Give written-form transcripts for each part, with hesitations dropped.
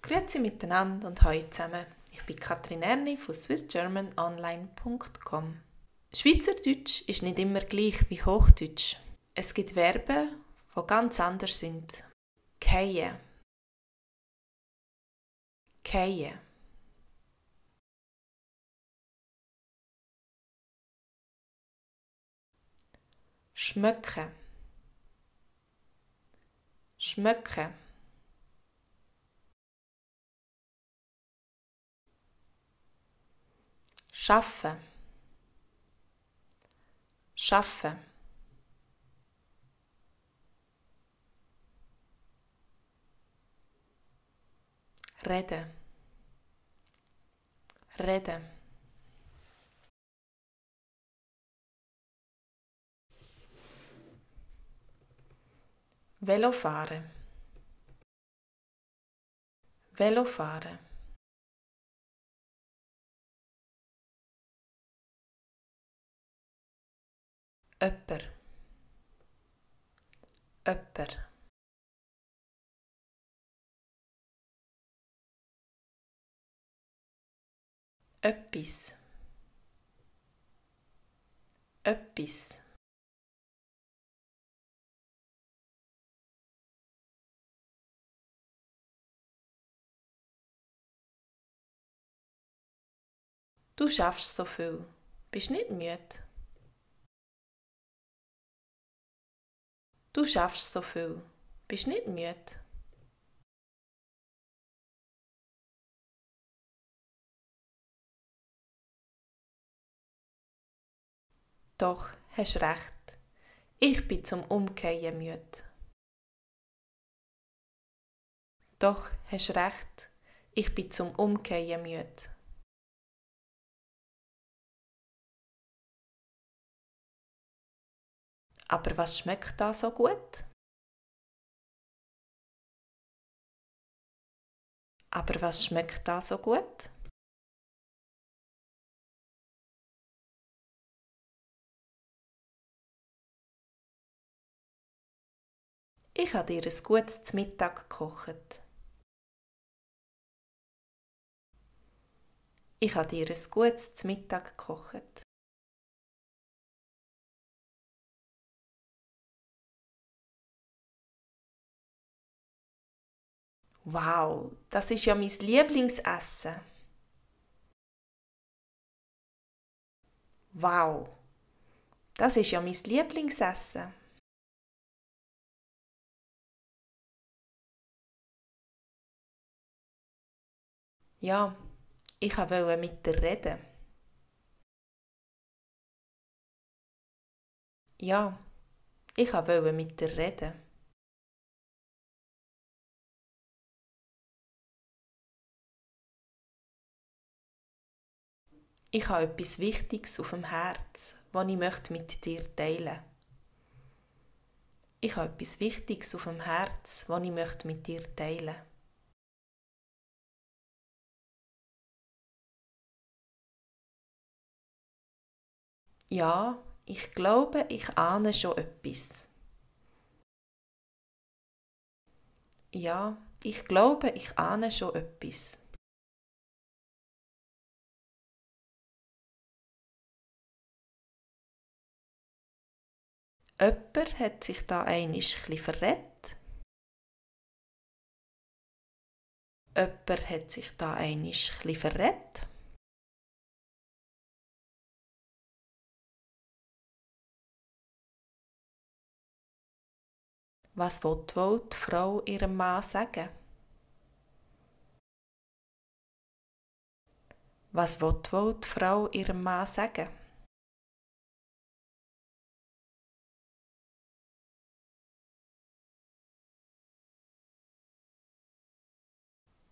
Grüezi miteinander und hallo zusammen. Ich bin Katrin Erni von swissgermanonline.com. Schweizerdeutsch ist nicht immer gleich wie Hochdeutsch. Es gibt Verben, die ganz anders sind. Gehen. Gehen. Schmöcken. Schmöcken. Schaffen. Schaffen. Reden. Reden. Velofahren. Velofahren. Öpper. Öpper. Öppis. Öppis. Du schaffst so viel. Bist nicht müde. Du schaffst so viel. Bist nicht müde. Doch, hast recht. Ich bin zum Umkehren müde. Doch, hast recht. Ich bin zum Umkehren müde. Aber was schmeckt da so gut? Aber was schmeckt da so gut? Ich habe dir ein gutes Mittag gekocht. Ich habe dir ein gutes Mittag gekocht. Wow, das ist ja mein Lieblingsessen. Wow, das ist ja mein Lieblingsessen. Ja, ich wollte mit dir reden. Ja, ich wollte mit dir reden. Ich habe etwas Wichtiges auf dem Herz, das ich mit dir teilen möchte. Ich habe etwas Wichtiges auf dem Herz, das ich mit dir teilen möchte. Ja, ich glaube, ich ahne schon etwas. Ja, ich glaube, ich ahne schon etwas. Jemand hat sich da einmal etwas verrät. Jemand hat sich da einmal etwas verrät. Was will wohl die Frau ihrem Mann sagen? Was will wohl die Frau ihrem Mann sagen?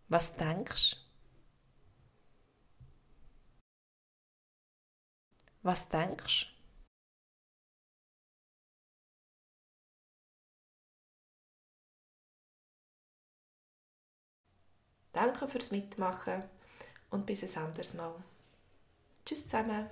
Was denkst du? Was denkst du? Danke fürs Mitmachen und bis ein anderes Mal. Tschüss zusammen.